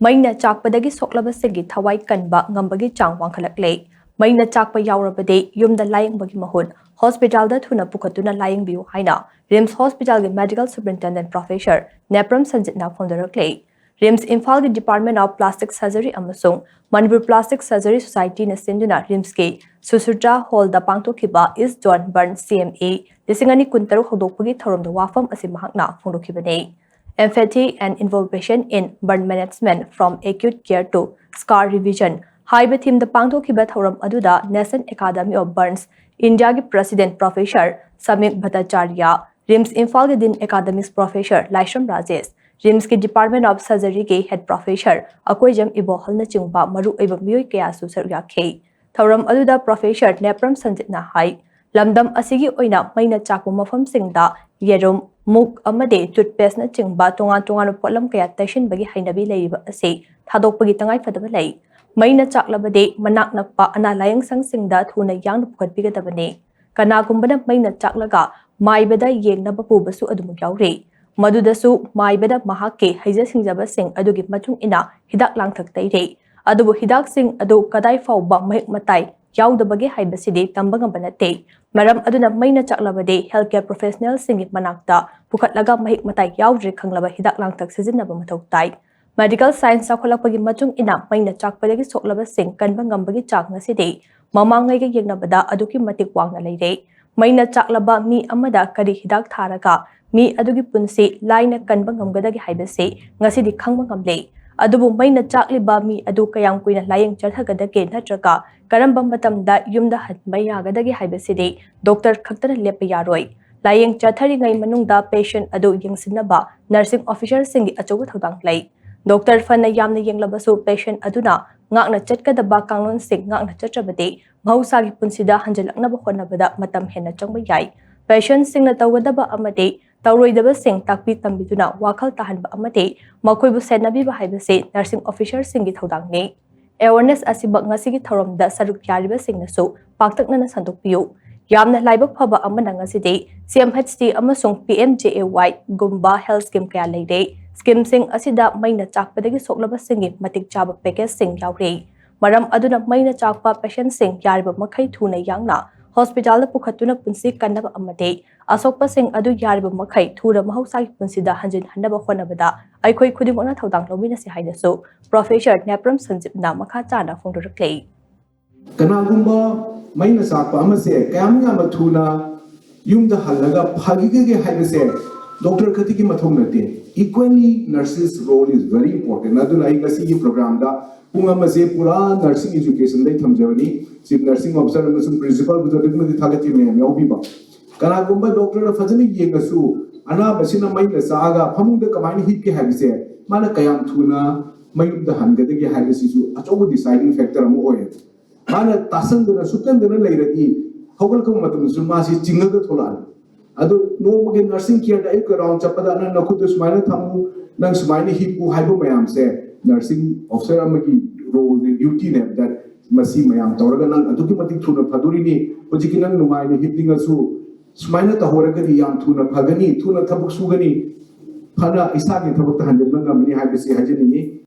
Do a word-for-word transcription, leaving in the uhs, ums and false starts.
ꯃꯩꯅ ꯆꯥꯛꯄꯗꯒꯤ ꯁꯣꯛꯂꯕꯁꯤꯡꯒꯤ ꯊꯋꯥꯏ ꯀꯟꯕ ꯉꯝꯕꯒꯤ ꯆꯥꯡ ꯋꯥꯡꯈꯠꯂꯛꯂꯦ꯫ ꯃꯩꯅ ꯆꯥꯛꯄ ꯌꯥꯎꯔꯕꯗꯤ ꯌꯨꯝꯗ ꯂꯥꯌꯦꯡꯕꯒꯤ ꯃꯍꯨꯠ ꯍꯣꯁꯄꯤꯇꯥꯜꯗ ꯊꯨꯅ ꯄꯨꯈꯠꯇꯨꯅ ꯂꯥꯌꯦꯡꯕꯤꯌꯨ ꯍꯥꯏꯅ ꯔꯤꯝꯁ ꯍꯣꯁꯄꯤꯇꯥꯜꯒꯤ medical superintendent professor Nepram ꯁꯟꯖꯤꯠꯅ ꯐꯣꯡꯗꯣꯔꯛꯂꯦ꯫ RIMS ꯏꯝꯐꯥꯜꯒꯤ ꯗꯤꯄꯥꯔꯠꯃꯦꯟ ꯑꯣꯐ ꯄ꯭ꯂꯥꯁꯇꯤꯛ ꯁꯔꯖꯔꯤ ꯑꯃꯁꯨꯡ ꯃꯅꯤꯄꯨꯔ ꯄ꯭ꯂꯥꯁꯇꯤꯛ ꯁꯔꯖꯔꯤ ꯁꯣꯁꯥꯏꯇꯤꯅ ꯁꯤꯟꯗꯨꯅ ꯔꯤꯝꯁꯀꯤ ꯁꯨꯁ꯭ꯔꯨꯇꯥ ꯍꯣꯜꯗ ꯄꯥꯡꯊꯣꯛꯈꯤꯕ ꯏꯁ ꯖꯣꯟ ꯕꯔꯟ ꯁꯤ ꯑꯦꯝ ꯑꯦ ꯂꯤꯁꯤꯡ ꯑꯅꯤ ꯀꯨꯟꯇꯔꯨꯛ ꯍꯧꯗꯣꯛꯄꯒꯤ ꯊꯧꯔꯝꯗ ꯋꯥꯐꯝ ꯑꯁꯤ ꯃꯍꯥꯛꯅ ꯐꯣꯡꯗꯣꯛꯈꯤꯕꯅꯤ꯫ Empathy and Involvement in Burn Management, From Acute Care to Scar Revision ꯍꯥꯏꯕ ꯊꯤꯝꯗ ꯄꯥꯡꯊꯣꯛꯈꯤꯕ ꯊꯧꯔꯝ ꯑꯗꯨꯗ National Academy of Burns Indiaꯒꯤ president professor Samik Bhattacharya, RIMS ꯏꯝꯐꯥꯜꯒꯤ dean academics professor Laishram Rajesh, ꯔꯤꯝꯁꯀꯤ ꯗꯤꯄꯥꯔꯠꯃꯦꯟ ꯑꯣꯐ ꯁꯔꯖꯔꯤꯒꯤ ꯍꯦꯗ ꯄ꯭ꯔꯣꯐꯦꯁꯔ ꯑꯀꯣꯏꯖꯝ ꯏꯕꯣꯍꯜꯅꯆꯤꯡꯕ ꯃꯔꯨꯑꯣꯏꯕ ꯃꯤꯑꯣꯏ ꯀꯌꯥꯁꯨ ꯁꯔꯨꯛ ꯌꯥꯈꯤ꯫ ꯊꯧꯔꯝ ꯑꯗꯨꯗ ꯄ꯭ꯔꯣꯐꯦꯁꯔ ꯅꯦꯄ꯭ꯔꯝ ꯁꯟꯖꯤꯠꯅ ꯍꯥꯏ, ꯂꯝꯗꯝ ꯑꯁꯤꯒꯤ ꯑꯣꯏꯅ ꯃꯩꯅ ꯆꯥꯛꯄ ꯃꯐꯝꯁꯤꯡꯗ ꯌꯦꯔꯨꯝ, ꯃꯨꯛ ꯑꯃꯗꯤ ꯇꯨꯠꯄꯦꯁꯅꯆꯤꯡꯕ ꯇꯣꯉꯥꯟ ꯇꯣꯉꯥꯟꯕ ꯄꯣꯠꯂꯝ ꯀꯌꯥ ꯇꯩꯁꯤꯟꯕꯒꯤ ꯍꯩꯅꯕꯤ ꯂꯩꯔꯤꯕ ꯑꯁꯤ ꯊꯥꯗꯣꯛꯄꯒꯤ ꯇꯉꯥꯏꯐꯗꯕ ꯂꯩ꯫ ꯃꯩꯅ ꯆꯥꯛꯂꯕꯗꯤ ꯃꯅꯥꯛ ꯅꯛꯄ ꯑꯅꯥ ꯂꯥꯌꯦꯡ ꯁꯪꯁꯤꯡꯗ ꯊꯨꯅ ꯌꯥꯡꯅ ꯄꯨꯈꯠꯄꯤꯒꯗꯕꯅꯤ꯫ ꯀꯅꯥꯒꯨꯝꯕꯅ ꯃꯩꯅ ꯆꯥꯛꯂꯒ ꯃꯥꯏꯕꯗ ꯌꯦꯡꯅꯕ ꯄꯨꯕꯁꯨ ꯑꯗꯨꯃꯛ ꯌꯥꯎꯔꯤ꯫ ꯃꯗꯨꯗꯁꯨ ꯃꯥꯏꯕꯗ ꯃꯍꯥꯛꯀꯤ ꯍꯩꯖ ꯁꯤꯡꯖꯕꯁꯤꯡ ꯑꯗꯨꯒꯤ ꯃꯇꯨꯡ ꯏꯟꯅ ꯍꯤꯗꯥꯛ ꯂꯥꯡꯊꯛ ꯇꯩꯔꯤ꯫ ꯑꯗꯨꯕꯨ ꯍꯤꯗꯥꯛꯁꯤꯡ ꯑꯗꯨ ꯀꯗꯥꯏ ꯐꯥꯎꯕ ꯃꯍꯤꯛ ꯃꯇꯥꯏ ꯌꯥꯎꯗꯕꯒꯦ ꯍꯥꯏꯕꯁꯤꯗꯤ ꯇꯝꯕ ꯉꯝꯕ ꯅꯠꯇꯦ꯫ ꯃꯔꯝ ꯑꯗꯨꯅ ꯃꯩꯅ ꯆꯥꯛꯂꯕꯗꯤ ꯍꯦꯜꯊ ꯀꯦꯌꯔ ꯄ꯭ꯔꯣꯐꯦꯁꯅꯦꯜꯁꯤꯡꯒꯤ ꯃꯅꯥꯛꯇ ꯄꯨꯈꯠꯂꯒ ꯃꯍꯤꯛ ꯃꯇꯥꯏ ꯌꯥꯎꯗ꯭ꯔꯦ ꯈꯪꯂꯕ ꯍꯤꯗꯥꯛ ꯂꯥꯡꯊꯛ ꯁꯤꯖꯤꯟꯅꯕ ꯃꯊꯧ ꯇꯥꯏ꯫ ꯃꯦꯗꯤꯀꯦꯜ ꯁꯥꯏꯟꯁ ꯆꯥꯎꯈꯠꯂꯛꯄꯒꯤ ꯃꯇꯨꯡ ꯏꯟꯅ ꯃꯩꯅ ꯆꯥꯛꯄꯗꯒꯤ ꯁꯣꯛꯂꯕꯁꯤꯡ ꯀꯟꯕ ꯉꯝꯕꯒꯤ ꯆꯥꯡ ꯉꯁꯤꯗꯤ ꯃꯃꯥꯡꯉꯩꯒ ꯌꯦꯡꯅꯕꯗ ꯑꯗꯨꯛꯀꯤ ꯃꯇꯤꯛ ꯋꯥꯡꯅ ꯂꯩꯔꯦ꯫ ꯃꯩꯅ ꯆꯥꯛꯂꯕ ꯃꯤ ꯑꯃꯗ ꯀꯔꯤ ꯍꯤꯗꯥꯛ ꯊꯥꯔꯒ ꯃꯤ ꯑꯗꯨꯒꯤ ꯄꯨꯟꯁꯤ ꯂꯥꯏꯅ ꯀꯟꯕ ꯉꯝꯒꯗꯒꯦ ꯍꯥꯏꯕꯁꯤ ꯉꯁꯤꯗꯤ ꯈꯪꯕ ꯉꯝꯂꯦ꯫ ꯑꯗꯨꯕꯨ ꯃꯩꯅ ꯆꯥꯛꯂꯤꯕ ꯃꯤ ꯑꯗꯨ ꯀꯌꯥꯝ ꯀꯨꯏꯅ ꯂꯥꯌꯦꯡ ꯆꯠꯊꯒꯗꯒꯦ ꯅꯠꯇ꯭ꯔꯒ ꯀꯔꯝꯕ ꯃꯇꯝꯗ ꯌꯨꯝꯗ ꯍꯟꯕ ꯌꯥꯒꯗꯒꯦ ꯍꯥꯏꯕꯁꯤꯗꯤ ꯗꯣꯛꯇꯔ ꯈꯛꯇꯅ ꯂꯦꯞꯄ ꯌꯥꯔꯣꯏ꯫ ꯂꯥꯌꯦꯡ ꯆꯠꯊꯔꯤꯉꯩ ꯃꯅꯨꯡꯗ ꯄꯦꯁꯦꯟꯠ ꯑꯗꯨ ꯌꯦꯡꯁꯤꯟꯅꯕ ꯅꯔꯁꯤꯡ ꯑꯣꯐꯤꯁꯔꯁꯤꯡꯒꯤ ꯑꯆꯧꯕ ꯊꯧꯗꯥꯡ ꯂꯩ꯫ ꯗꯣꯛꯇꯔ ꯐꯅ ꯌꯥꯝꯅ ꯌꯦꯡꯂꯕꯁꯨ ꯄꯦꯁꯦꯟꯠ ꯑꯗꯨꯅ ꯉꯥꯛꯅ ꯆꯠꯀꯗꯕ ꯀꯥꯡꯂꯣꯟꯁꯤꯡ ꯉꯥꯛꯅ ꯆꯠꯇ꯭ꯔꯕꯗꯤ ꯃꯍꯧꯁꯥꯒꯤ ꯄꯨꯟꯁꯤꯗ ꯍꯟꯖꯤꯜꯂꯛꯅꯕ ꯍꯣꯠꯅꯕꯗ ꯃꯇꯝ ꯍꯦꯟꯅ ꯆꯪꯕ ꯌꯥꯏ꯫ ꯄꯦꯁꯦꯟꯠꯁꯤꯡꯅ ꯇꯧꯒꯗꯕ ꯑꯃꯗꯤ ꯇꯧꯔꯣꯏꯗꯕꯁꯤꯡ ꯇꯥꯛꯄꯤ ꯇꯝꯕꯤꯗꯨꯅ ꯋꯥꯈꯜ ꯇꯥꯍꯟꯕ ꯑꯃꯗꯤ ꯃꯈꯣꯏꯕꯨ ꯁꯦꯟꯅꯕꯤꯕ ꯍꯥꯏꯕꯁꯤ ꯅꯔꯁꯤꯡ ꯑꯣꯐꯤꯁꯔꯁꯤꯡꯒꯤ ꯊꯧꯗꯥꯡꯅꯤ꯫ ꯑꯦꯋꯥꯔꯅꯦꯁ ꯑꯁꯤꯃꯛ ꯉꯁꯤꯒꯤ ꯊꯧꯔꯝꯗ ꯁꯔꯨꯛ ꯌꯥꯔꯤꯕꯁꯤꯡꯅꯁꯨ ꯄꯥꯛꯇꯛꯅꯅ ꯁꯟꯗꯣꯛꯄꯤꯌꯨ꯫ ꯌꯥꯝꯅ ꯂꯥꯏꯕꯛ ꯐꯕ ꯑꯃꯅ ꯉꯁꯤꯗꯤ ꯁꯤ ꯑꯦꯝ ꯍꯩꯆ ꯗꯤ ꯑꯃꯁꯨꯡ ꯄꯤ ꯑꯦꯝ ꯖꯦ ꯑꯦ ꯋꯥꯏ ꯒꯨꯝꯕ ꯍꯦꯜꯊ ꯁ꯭ꯀꯤꯝ ꯀꯌꯥ ꯂꯩꯔꯦ꯫ Scheme ꯁꯤꯡ ꯑꯁꯤꯗ ꯃꯩꯅ ꯆꯥꯛꯄꯗꯒꯤ ꯁꯣꯛꯂꯕꯁꯤꯡꯒꯤ ꯃꯇꯤꯛ ꯆꯥꯕ package ꯁꯤꯡ ꯌꯥꯎꯔꯤ꯫ ꯃꯔꯝ ꯑꯗꯨꯅ ꯃꯩꯅ ꯆꯥꯛꯄ patient ꯁꯤꯡ ꯌꯥꯔꯤꯕ ꯃꯈꯩ ꯊꯨꯅ ꯌꯥꯡꯅ hospital ꯗ ꯄꯨꯈꯠꯇꯨꯅ ꯄꯨꯟꯁꯤ ꯀꯟꯅꯕ ꯑꯃꯗꯤ ꯑꯁꯣꯛꯄꯁꯤꯡ ꯑꯗꯨ ꯌꯥꯔꯤꯕ ꯃꯈꯩ ꯊꯨꯅ ꯃꯍꯧꯁꯥꯒꯤ ꯄꯨꯟꯁꯤꯗ ꯍꯟꯖꯤꯟꯍꯟꯅꯕ ꯍꯣꯠꯅꯕꯗ ꯑꯩꯈꯣꯏ ꯈꯨꯗꯤꯡꯃꯛꯅ ꯊꯧꯗꯥꯡ ꯂꯧꯃꯤꯟꯅꯁꯤ ꯍꯥꯏꯅꯁꯨ Professor ꯅꯦꯄ꯭ꯔꯝ ꯁꯟꯖꯤꯞꯅ ꯃꯈꯥ ꯇꯥꯅ ꯐꯣꯡꯗꯣꯔꯛꯂꯤ꯫ ꯀꯅꯥꯒꯨꯝꯕ ꯃꯩꯅ ꯆꯥꯛꯄ ꯑꯃꯁꯦ ꯀꯌꯥꯝ ꯌꯥꯝꯅ ꯊꯨꯅ ꯌꯨꯝꯗ ꯍꯜꯂꯒ ꯐꯈꯤꯒꯦ ꯍꯥꯏꯕꯁꯦ doctor ꯈꯛꯇꯒꯤ ꯃꯊꯧ ꯅꯠꯇꯦ꯫ Equally, nurses' role is very important. ꯑꯗꯨꯅ ꯑꯩ ꯉꯁꯤꯒꯤ program ꯗ ꯄꯨꯡ ꯑꯃꯁꯦ ꯄꯨꯔꯥ nursing education ꯗꯩ ꯊꯝꯖꯕꯅꯤ꯫ Chief Nursing Officer ꯑꯃꯁꯨꯡ Principal ꯕꯨꯁꯨ ꯑꯗꯨꯛꯀꯤ ꯃꯇꯤꯛ ꯊꯥꯒꯠꯆꯔꯤ ꯃꯌꯥꯝ ꯌꯥꯎꯕꯤꯕ꯫ ꯀꯅꯥꯒꯨꯝꯕ doctor ꯅ ꯐꯖꯅ ꯌꯦꯡꯉꯁꯨ ꯑꯅꯥꯕꯁꯤꯅ ꯃꯩꯅ ꯆꯥꯛꯑꯒ ꯐꯃꯨꯡꯗ ꯀꯃꯥꯏꯅ ꯍꯤꯞꯀꯦ ꯍꯥꯏꯕꯁꯦ, ꯃꯥꯅ ꯀꯌꯥꯝ ꯊꯨꯅ ꯃꯌꯨꯝꯗ ꯍꯟꯒꯗꯒꯦ ꯍꯥꯏꯕꯁꯤꯁꯨ ꯑꯆꯧꯕ deciding factor ꯑꯃ ꯑꯣꯏꯌꯦ꯫ ꯃꯥꯅ ꯇꯥꯁꯟꯗꯅ ꯁꯨꯛꯇꯟꯗꯅ ꯂꯩꯔꯗꯤ ꯍꯧꯒꯠꯂꯛꯄ ꯃꯇꯝꯗꯁꯨ ꯃꯥꯁꯤ ꯆꯤꯡꯉꯒ ꯊꯣꯛꯂꯛꯑꯅꯤ꯫ ꯑꯗꯨ ꯅꯣꯡꯃꯒꯤ nursing care ꯗ ꯑꯌꯨꯛꯀ round ꯆꯠꯄꯗ ꯅꯪ ꯅꯈꯨꯠꯇꯨ ꯁꯨꯃꯥꯏꯅ ꯊꯝꯃꯨ, ꯅꯪ ꯁꯨꯃꯥꯏꯅ ꯍꯤꯞꯄꯨ ꯍꯥꯏꯕ ꯃꯌꯥꯝꯁꯦ nursing officer ꯑꯃꯒꯤ role ꯅꯦ, duty ꯅꯦ꯫ That ꯃꯁꯤ ꯃꯌꯥꯝ ꯇꯧꯔꯒ ꯅꯪ ꯑꯗꯨꯛꯀꯤ ꯃꯇꯤꯛ ꯊꯨꯅ ꯐꯗꯣꯔꯤꯅꯤ꯫ ꯍꯧꯖꯤꯛꯀꯤ ꯅꯪ ꯅꯨꯡꯉꯥꯏꯅ ꯍꯤꯞꯅꯤꯡꯉꯁꯨ ꯁꯨꯃꯥꯏꯅ ꯇꯧꯍꯧꯔꯒꯗꯤ ꯌꯥꯝ ꯊꯨꯅ ꯐꯒꯅꯤ, ꯊꯨꯅ ꯊꯕꯛ ꯁꯨꯒꯅꯤ, ꯐꯅ ꯏꯁꯥꯒꯤ ꯊꯕꯛꯇ ꯍꯟꯖꯤꯟꯕ ꯉꯝꯃꯅꯤ ꯍꯥꯏꯕꯁꯤ ꯍꯥꯏꯖꯅꯤꯡꯉꯤ꯫